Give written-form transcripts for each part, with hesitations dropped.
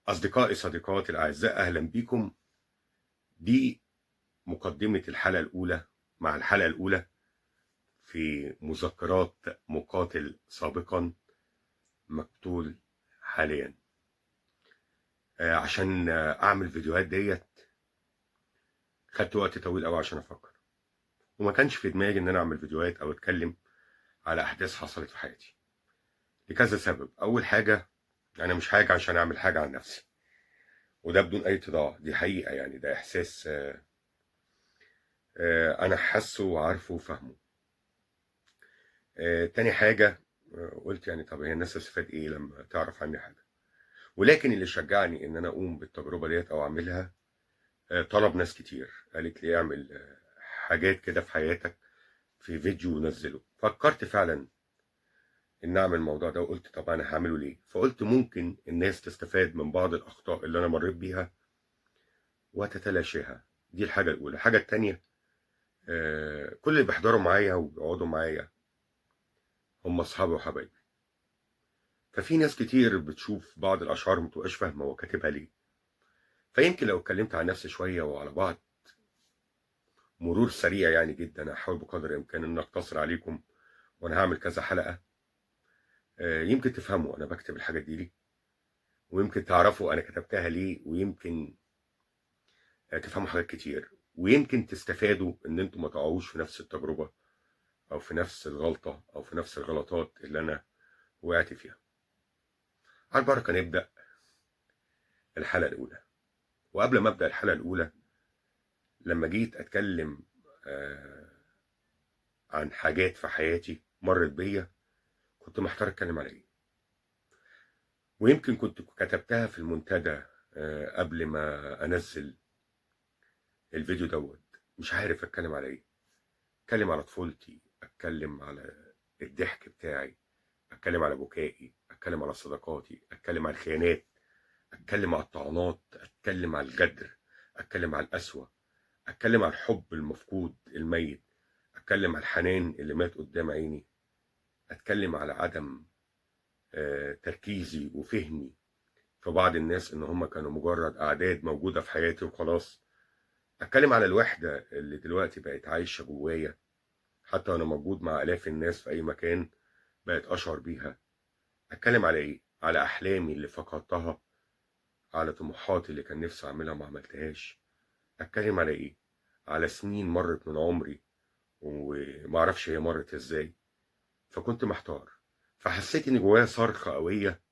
أصدقائي صديقاتي الأعزاء، أهلا بكم. دي مقدمة الحلقة الأولى مع الحلقة الأولى في مذكرات مقاتل سابقا مقتول حاليا. عشان أعمل فيديوهات ديت خدت وقت طويل أوي عشان أفكر، وما كانش في دماغي إن أنا أعمل فيديوهات أو أتكلم على أحداث حصلت في حياتي لكذا سبب. أول حاجة، أنا مش حاجة عشان أعمل حاجة عن نفسي، وده بدون أي تضاع، دي حقيقة، يعني ده إحساس أنا حاسه وعارفه وفاهمه. تاني حاجة، قلت يعني طب هي الناس هتستفاد إيه لما تعرف عني حاجة؟ ولكن اللي شجعني إن أنا أقوم بالتجربة ديت أو أعملها، طلب ناس كتير قالت لي اعمل حاجات كده في حياتك في فيديو ونزله. فكرت فعلا إن أعمل الموضوع ده، وقلت طب أنا هعمله ليه؟ فقلت ممكن الناس تستفاد من بعض الأخطاء اللي أنا مريت بيها وتتلاشاها. دي الحاجة الأولى. الحاجة التانية، كل اللي بيحضروا معايا وبيقعدوا معايا هم أصحابي وحبايبي، ففي ناس كتير بتشوف بعض الأشعار ما بتبقاش فاهمة هو كاتبها ليه. فيمكن لو اتكلمت عن نفسي شوية وعلى بعض مرور سريع يعني جدا، هحاول بقدر الإمكان إن أقتصر عليكم، وأنا هعمل كذا حلقة، يمكن تفهموا أنا بكتب الحاجات دي ليه، ويمكن تعرفوا أنا كتبتها ليه، ويمكن تفهموا حاجات كتير، ويمكن تستفادوا إن أنتوا ما تقعوش في نفس التجربة أو في نفس الغلطة أو في نفس الغلطات اللي أنا وقعت فيها. على البركة نبدأ الحلقة الأولى. وقبل ما أبدأ الحلقة الأولى، لما جيت أتكلم عن حاجات في حياتي مرت بيا، كنت محتار أتكلم على إيه، ويمكن كنت كتبتها في المنتدى قبل ما أنزل الفيديو دوت. مش عارف أتكلم على إيه. أتكلم على طفولتي، أتكلم على الضحك بتاعي، أتكلم على بكائي، أتكلم على صداقاتي، أتكلم على الخيانات، أتكلم على الطعنات، أتكلم على الغدر، أتكلم على القسوة، أتكلم على الحب المفقود الميت، أتكلم على الحنان اللي مات قدام عيني، أتكلم على عدم تركيزي وفهمي في بعض الناس إن هم كانوا مجرد أعداد موجودة في حياتي وخلاص، أتكلم على الوحدة اللي دلوقتي بقت عايشة جوايا حتى وأنا موجود مع آلاف الناس في أي مكان بقت أشعر بيها، أتكلم على إيه؟ على أحلامي اللي فقدتها، على طموحاتي اللي كان نفسي أعملها ما عملتهاش، أتكلم على إيه؟ على سنين مرت من عمري ومعرفش هي مرت إزاي. فكنت محتار، فحسيت إن جوايا صرخة قوية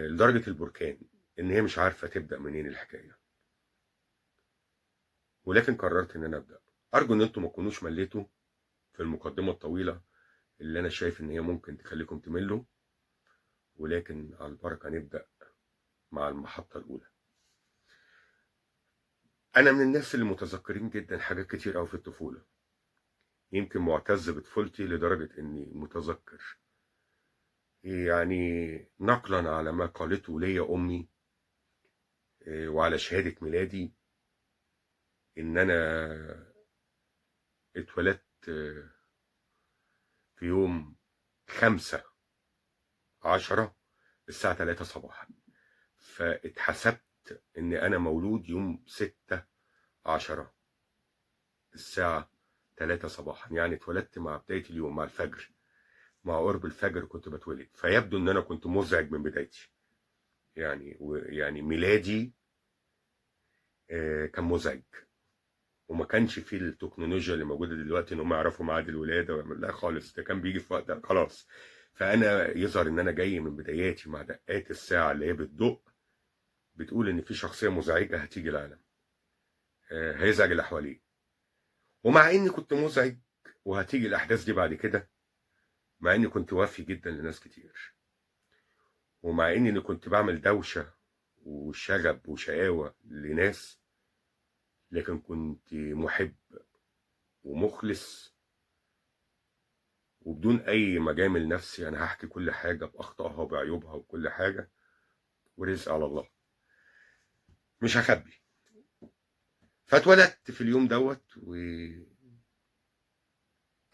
لدرجة البركان، إن هي مش عارفة تبدأ منين الحكاية، ولكن قررت إن أنا أبدأ. أرجو إن أنتم ما تكونوش مليتوا في المقدمة الطويلة اللي أنا شايف إن هي ممكن تخليكم تملوا، ولكن على البركة نبدأ مع المحطة الأولى. أنا من الناس اللي متذكرين جدا حاجات كتير أوي في الطفولة، يمكن معتز بطفولتي لدرجة إني متذكر، يعني نقلا على ما قالته لي أمي وعلى شهادة ميلادي، إن أنا اتولدت في يوم 5/10 الساعة 3 صباحا، فاتحسبت إن أنا مولود يوم 6/10 الساعة 3 صباحا، يعني اتولدت مع بداية اليوم، مع الفجر، مع قرب الفجر كنت بتولد. فيبدو إن أنا كنت مزعج من بدايتي، يعني ميلادي كان مزعج، وما كانش فيه التكنولوجيا اللي موجودة دلوقتي إن هم يعرفوا ميعاد الولادة ويعملوا، لا خالص، ده كان بيجي في وقت خلاص. فأنا يظهر إن أنا جاي من بداياتي مع دقات الساعة اللي هي بتدق بتقول إن في شخصية مزعجة هتيجي العالم، هيزعج اللي حواليه. ومع إني كنت مزعج وهتيجي الأحداث دي بعد كده، مع إني كنت وافي جدا لناس كتير، ومع إني كنت بعمل دوشة وشغب وشقاوة لناس، لكن كنت محب ومخلص وبدون أي مجامل نفسي. أنا هحكي كل حاجة بأخطائها وبعيوبها وكل حاجة، ورزق على الله، مش هخبي. فاتولدت في اليوم دوت، وأنا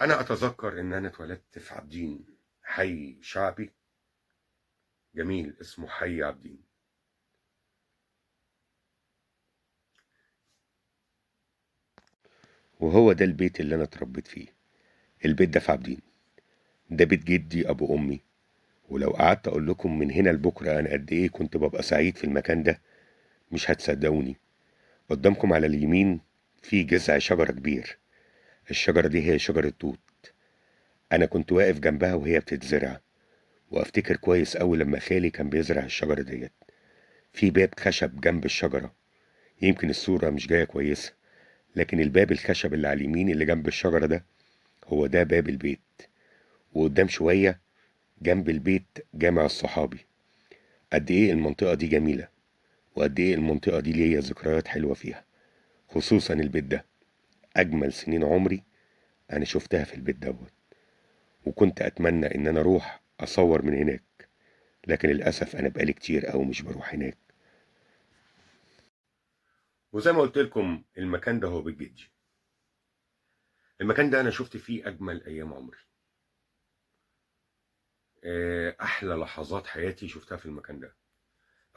أتذكر إن أنا اتولدت في عابدين، حي شعبي جميل اسمه حي عابدين. وهو ده البيت اللي انا اتربيت فيه. البيت ده في عابدين، ده بيت جدي ابو امي. ولو قعدت اقول لكم من هنا لبكرة انا قد ايه كنت ببقى سعيد في المكان ده مش هتصدقوني. قدامكم على اليمين في جذع شجرة كبير، الشجرة دي هي شجرة توت. انا كنت واقف جنبها وهي بتتزرع، وافتكر كويس قوي لما خالي كان بيزرع الشجرة ديت. في باب خشب جنب الشجرة، يمكن الصورة مش جاية كويسة، لكن الباب الخشب اللي على اليمين اللي جنب الشجرة ده هو ده باب البيت. وقدام شوية جنب البيت جامع الصحابي. قد ايه المنطقة دي جميلة، وقد ايه المنطقة دي ليا ذكريات حلوة فيها، خصوصا البيت ده. اجمل سنين عمري انا شفتها في البيت دوت، وكنت اتمنى ان انا اروح اصور من هناك، لكن للاسف انا بقالي كتير او مش بروح هناك. وزي ما قلت لكم المكان ده هو بيت جدي. المكان ده انا شفت فيه اجمل ايام عمري، احلى لحظات حياتي شفتها في المكان ده.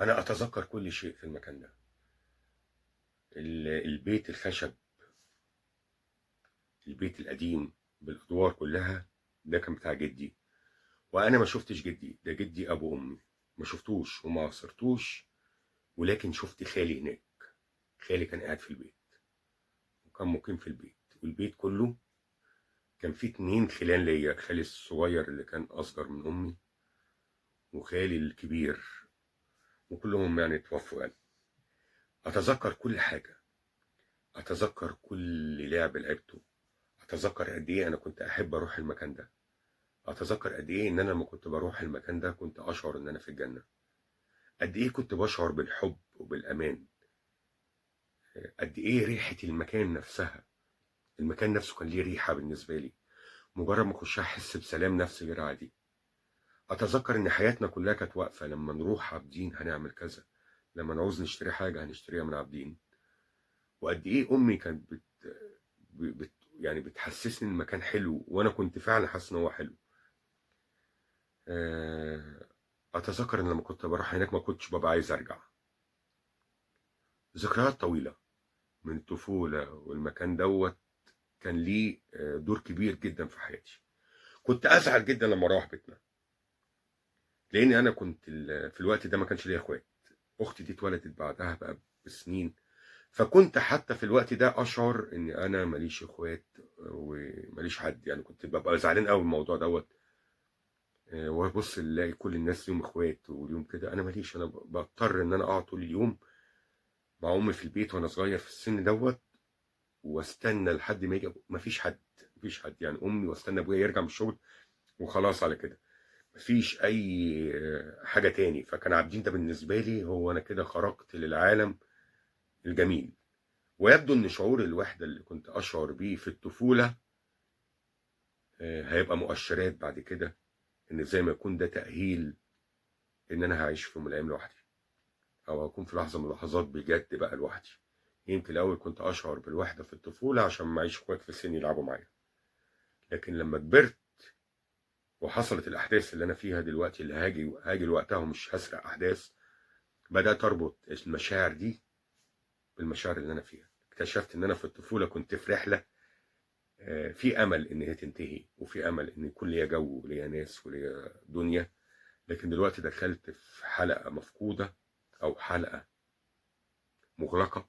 انا اتذكر كل شيء في المكان ده. البيت الخشب، البيت القديم بالادوار كلها، ده كان بتاع جدي. وانا ما شفتش جدي، ده جدي ابو امي، ما شفتوش وما عاصرتوش، ولكن شفت خالي هناك. خالي كان قاعد في البيت وكان مقيم في البيت، والبيت كله كان فيه 2 خلان ليا، خالي الصغير اللي كان اصغر من امي وخالي الكبير، وكلهم يعني توفوا. يعني اتذكر كل حاجة، اتذكر كل لعب لعبته، اتذكر قد ايه انا كنت احب اروح المكان ده، اتذكر قد ايه ان انا لما كنت بروح المكان ده كنت اشعر ان انا في الجنة، قد ايه كنت بشعر بالحب وبالامان، قد ايه ريحه المكان نفسها. المكان نفسه كان ليه ريحه بالنسبة لي، مجرد ما اخشها احس بسلام نفسي غير عادي. اتذكر ان حياتنا كلها كانت واقفة، لما نروح عابدين هنعمل كذا، لما نعوز نشتري حاجة هنشتريها من عابدين. وقد ايه امي كانت يعني بتحسسني ان المكان حلو، وانا كنت فعلا حاسس ان هو حلو. اتذكر ان لما كنت بروح هناك ما كنتش ببقى عايز ارجع. ذكريات طويلة من الطفولة، والمكان دوت كان ليه دور كبير جدا في حياتي. كنت ازعل جدا لما اروح بيتنا، لان انا كنت في الوقت ده ما كانش ليا اخوات، اختي دي اتولدت بعدها بقى بسنين، فكنت حتى في الوقت ده اشعر ان انا ماليش اخوات وماليش حد، يعني كنت ببقى زعلان قوي من الموضوع دوت. وابص الاقي كل الناس ليهم اخوات واليوم كده انا ماليش، انا بضطر ان انا اقعد طول اليوم مع امي في البيت وانا صغير في السن دوت، واستنى لحد ما يجي، مفيش حد، مفيش حد يعني، امي واستنى ابويا يرجع من الشغل وخلاص على كده، مفيش اي حاجة تاني. فكان عابدين ده بالنسبة لي هو انا كده خرجت للعالم الجميل. ويبدو ان شعور الوحدة اللي كنت اشعر بيه في الطفولة هيبقى مؤشرات بعد كده، ان زي ما يكون ده تاهيل ان انا هعيش في يوم من الايام لوحدي، او هكون في لحظة من اللحظات بجد بقى لوحدي. يمكن الاول كنت اشعر بالوحدة في الطفولة عشان معيش اخوات في السن يلعبوا معايا، لكن لما كبرت وحصلت الاحداث اللي انا فيها دلوقتي اللي هاجي لوقتها ومش هسرق احداث، بدات اربط المشاعر دي بالمشاعر اللي انا فيها. اكتشفت ان انا في الطفولة كنت في رحله في امل ان هي تنتهي، وفي امل ان يكون ليا جو وليا ناس وليا دنيا، لكن دلوقتي دخلت في حلقة مفقودة او حلقة مغلقة،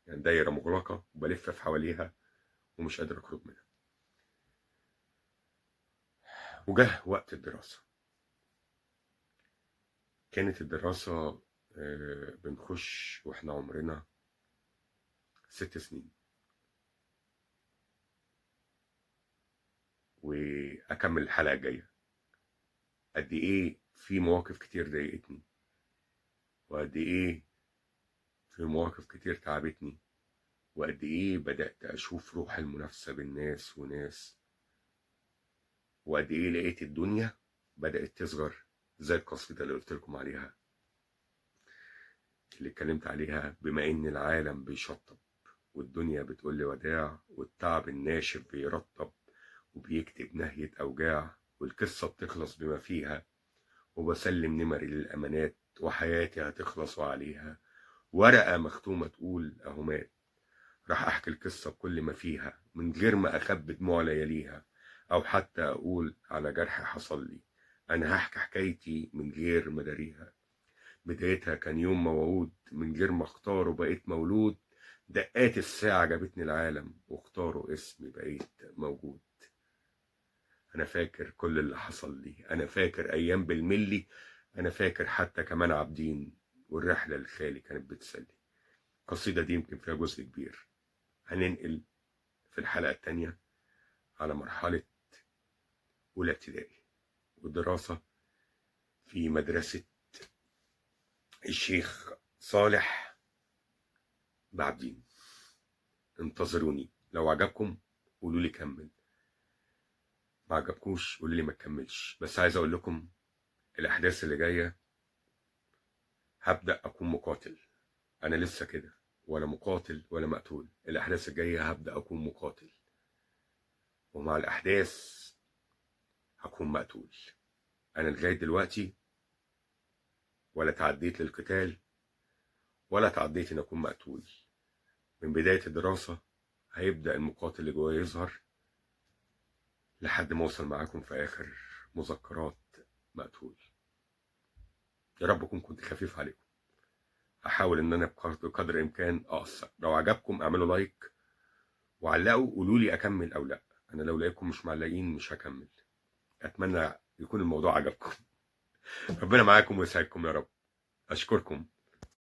يعني دايرة مغلقة وبلف في حواليها ومش قادر اخرج منها. وجه وقت الدراسة. كانت الدراسة بنخش واحنا عمرنا 6 سنين، واكمل الحلقة الجاية قد ايه في مواقف كتير ضايقتني، وقد ايه في مواقف كتير تعبتني، وقد ايه بدأت اشوف روح المنافسة بين ناس وناس، وقد ايه لقيت الدنيا بدأت تصغر زي القصيدة اللي قلت لكم عليها، اللي اتكلمت عليها. بما ان العالم بيشطب والدنيا بتقول لي وداع، والتعب الناشف بيرطب وبيكتب نهية اوجاع، والقصة بتخلص بما فيها، وبسلم نمري للأمانات، وحياتي هتخلص وعليها ورقة مختومة تقول أهو مات. راح أحكي القصة بكل ما فيها من غير ما أخبي دموع لياليها، أو حتى أقول على جرح حصل لي. أنا هحكي حكايتي من غير ما داريها. بدايتها كان يوم موعود، من غير ما اختاره بقيت مولود. دقات الساعة جابتني العالم، واختاروا اسمي بقيت موجود. أنا فاكر كل اللي حصل لي، أنا فاكر أيام بالملي، أنا فاكر حتى كمان عابدين والرحلة الخالي كانت بتسلي. القصيدة دي يمكن فيها جزء كبير. هننقل في الحلقة التانية على مرحلة أولى ابتدائي والدراسة في مدرسة الشيخ صالح بعبدين. انتظروني، لو عجبكم قولوا لي كمل، ما عجبكوش قولوا لي ما تكملش. بس عايز اقول لكم الاحداث اللي جاية هبدا اكون مقاتل. انا لسه كده ولا مقاتل ولا مقتول. الاحداث الجاية هبدا اكون مقاتل، ومع الاحداث هكون مقتول. انا لغاية دلوقتي ولا تعديت للقتال ولا تعديت ان اكون مقتول. من بداية الدراسة هيبدا المقاتل اللي جوايا يظهر لحد ما اوصل معاكم في اخر مذكرات مقتول. يا رب اكون كنت خفيف عليكم. هحاول ان انا بقدر الامكان اقصر. لو عجبكم اعملوا like وعلقوا، قولوا لي اكمل او لا. انا لو لقيتكم مش معلقين مش هكمل. اتمنى يكون الموضوع عجبكم. ربنا معاكم ويسعدكم يا رب. اشكركم.